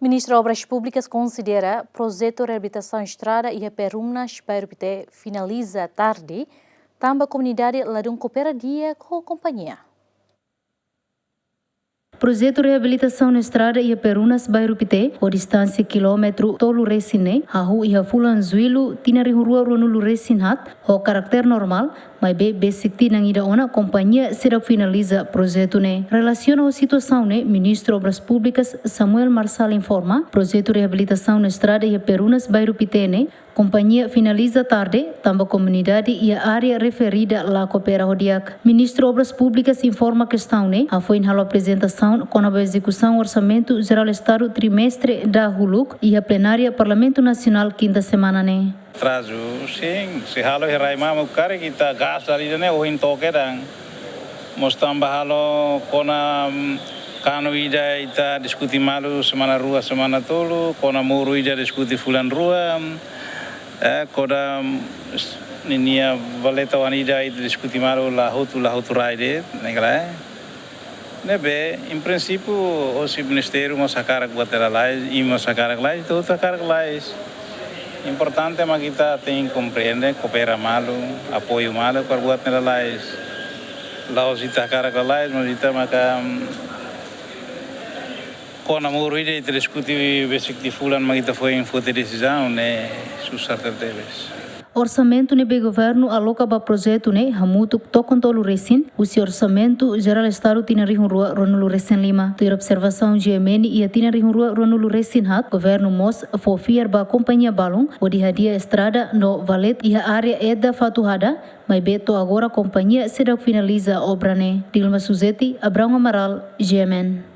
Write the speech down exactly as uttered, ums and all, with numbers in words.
Ministru Obras Públikas konsidera projetu reabilitasaun estrada iha Perunas, Bairru Pité finaliza tarde, tanba komunidade ladún koopera di'ak ho kompañia. Projetu reabilitasaun estrada iha Perunas, Bairru Pité, ho distánsia kilómetru tolu resin ne'e, hahú iha fulan Jullu tinan rihun rua ruanulu resin haat, ho karáter normál, maibé besik tinan ida ona kompañia seidauk finaliza projetu ne'e. Relasiona ho situasaun ne'e, Ministru Obras Públikas Samuel Marçal informa, projetu reabilitasaun estrada iha Perunas, Bairru Pité ne'e, kompañia finaliza tarde, tanba komunidade iha área referida la koopera ho di'ak. Ministru Obras Públikas informa kestaun ne'e hafoin halo aprezentasaun kona-ba ezekusaun Orsamentu Jerál Estadu trimestre dahuluk iha plenária Parlamentu Nasionál kinta semana ne'e. Atrazu, sin, se halo iha rai mamuk karik ita gás dala ida ne'e ohin to'o kedan. Mós tanba halo kona, mm, kanu ida ita diskute malu semana rua, semana tolu, kona muru ida diskute fulan rua, eh, kona, mm, s-, ninia valeta wan ida ita diskute malu la hotu, la hotu rai de'it, ne'e ka lae. Ne'ebé, em princípio, hosi ministériu mós hakarak buat ne'e lalais, imi mós hakarak lalais, ita hotu hakarak lalais. Importante mak ita tenke komprende, koopera malu, apoiu malu, para buat ne'e lalais. La'ós ita hakarak lalais, mas ita maka, mm, kona muru ida ita diskute besik tiha fulan mak ita foin foti desizaun, ne'e susar tebetebes. Orsamentu ne'ebé governu aloka ba projetu ne'e hamutuk tokon tolu resin, husi Orsamentu Jerál Estadu tinan rihun rua ruanulu resin lima. Tuir observasaun G M N iha tinan rihun rua ruanulu resin haat, governu mós fó fiar ba kompañia balun, hodi hadi'a estrada no valeta iha área Eda Fatuhada, maibé to'o agora kompañia seidauk finaliza obra ne'e. Dilma Suzeti, Abraão Amaral, G M N.